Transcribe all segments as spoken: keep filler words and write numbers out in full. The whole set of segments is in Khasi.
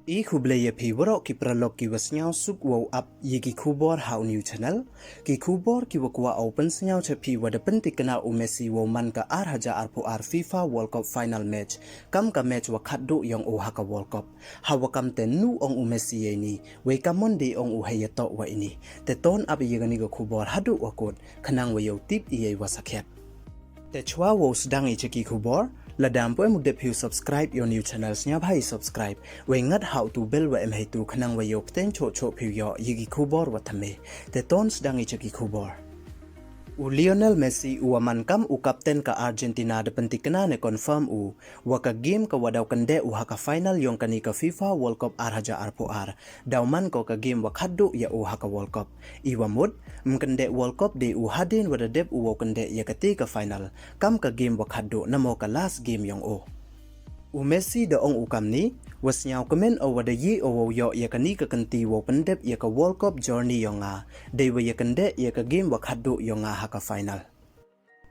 I khublei ïa phi waroh ki paralok ki wa sngewsuk wow ap ïa ki khubor ha u new channel. Ki khubor ki wa kwah u pynsngew cha phi wa da pyntikna u Messi wow man ka ar hajar arphew ar FIFA World Cup final match, kam ka match wa khatduh yong u ha ka World Cup. Ha wa kam te nu ong u Messi ïa ini, wei ka mon de ong u hei ïa toh wa ini. Te ton ap ïa kani ka khubor haduh wa kut, khnang wa yoh tip ïa i wa sakhiat. Te chwa wow sdang i cha ki khubor, lada ym pu em u dep phi u subscribe ïa u new channel, sngewbha i subscribe. Wei ngat ha u tu bell wa em hei tu khnang wa yoh pteng choh choh phi u yoh ïa ki khubor wa thymme. Te ton sdang i cha ki khubor. U Lionel Messi u wa man kam u captain ka Argentina da pyntikna ne confirm u, wa ka game ka wa daw kyndeh u ha ka final yong kani ka FIFA World Cup ar hajar arphew ar, daw man ko ka game wa khatduh ïa u ha ka World Cup. I wa mut, ym kyndeh World Cup de u hadien wa da dep u wow kyndeh ïa kati ka final, kam ka game wa khatduh namo ka last game yong u. U Messi da ong u kamni, wa sngew kmen o wa da ïeh o wow yoh ïa kani ka kynti wow pyndep ïa ka World Cup journey yong nga, dei wa ïa kyndeh ïa ka game wa khatduh yong nga ha ka final.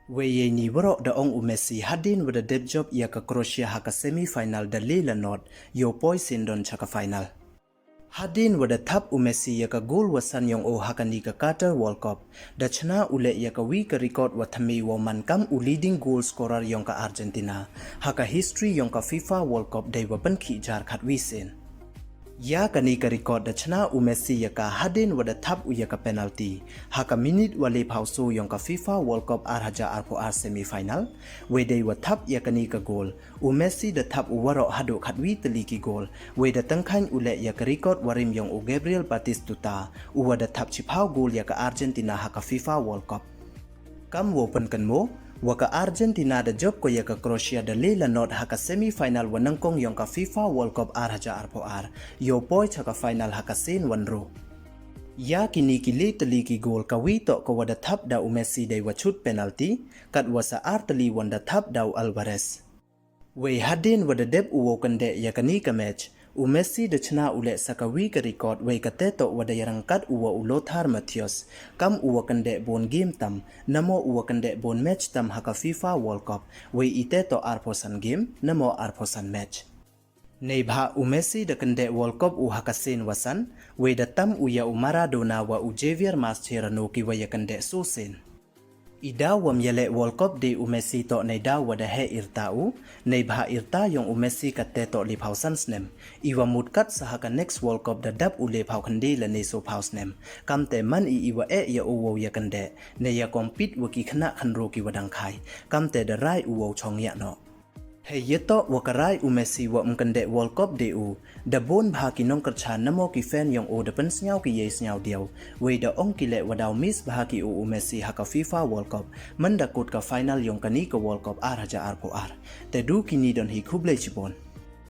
Wei ïa ini waroh da ong u Messi hadien wa da dep jop ïa ka Croatia ha ka semi final da le la not, yow poi sien don cha ka final. Hadien wa da thap u Messi ïa ka goal wa san yong u ha kani ka Qatar World Cup, da chna u leh ïa ka wi ka record wa thymme wow man kam u leading goal scorer yong ka Argentina ha ka history yong ka FIFA World Cup dei wa pynkhih jar khatwi sien. Ïa kani ka record da chna u Messi ïa ka hadien wa da thap u ïa ka penalty ha ka minute wa le phaw so yong ka FIFA World Cup ar hajar arphew ar semi final, wei dei wa thap ïa kani ka goal, u Messi da thap u waroh haduh khatwi tylli ki goal, wei da tyngkhaiñ u leh ïa ka record wa rim yong u Gabriel Batistuta, u wa da thap chiphaw goal ïa ka Argentina ha ka FIFA World Cup. Kam wow pynkynmaw, wa ka Argentina da jop ko ïa ka Croatia da le la not ha ka semi final wa nyngkong yong ka FIFA World Cup ar hajar arphew ar, yow poi cha ka final ha ka sien wan ro. Ïa kini ki le tylli ki goal ka wi toh ka wa da thap da u Messi dei wa chut penalty, kat wa sa ar tylli wan da thap da u Alvarez. Wei hadien wa da dep u wow kyndeh ïa kani ka match, u Messi da chna u leh sa ka wi ka record, wei kate toh wa da ïa ryngkat u wa u Lothar Matthäus, kam u wa kyndeh bun game tam, namo u wa kyndeh bun match tam ha ka FIFA World Cup, wei ite toh arphew san game, namo arphew san match. Neibhah u Messi da kyndeh World Cup u ha ka sien wa san, wei da tam u ïa u Maradona wa u Javier Mascherano ki wa ïa kyndeh so sien. I daw wam ïa leh World Cup de u Messi toh nei daw wa da heh irta u, neibhah irta yong u Messi kate toh le phaw san snem. I wa mut kat sa ha ka next World Cup da dap u le phaw khyndai lane so phaw snem. Kam te man i i wa eh ïa u wow ïa kyndeh, ne ïa compete wa ki khynnah khynru ki wa dang khai. Kam te da rai u wow chong ïa noh. Hei ïa toh wa ka rai u Messi wa ym kyndeh World Cup de u, da bun bha ki nongkyrchan namo ki fan yong u da pynsngew ki ïa sngew diaw, wei da ong ki leh wa daw miss bha ki u u Messi ha ka FIFA World Cup, man da kut ka final yong kani ka World Cup ar hajar arphew ar. Te du kini don hi, khublei chibun.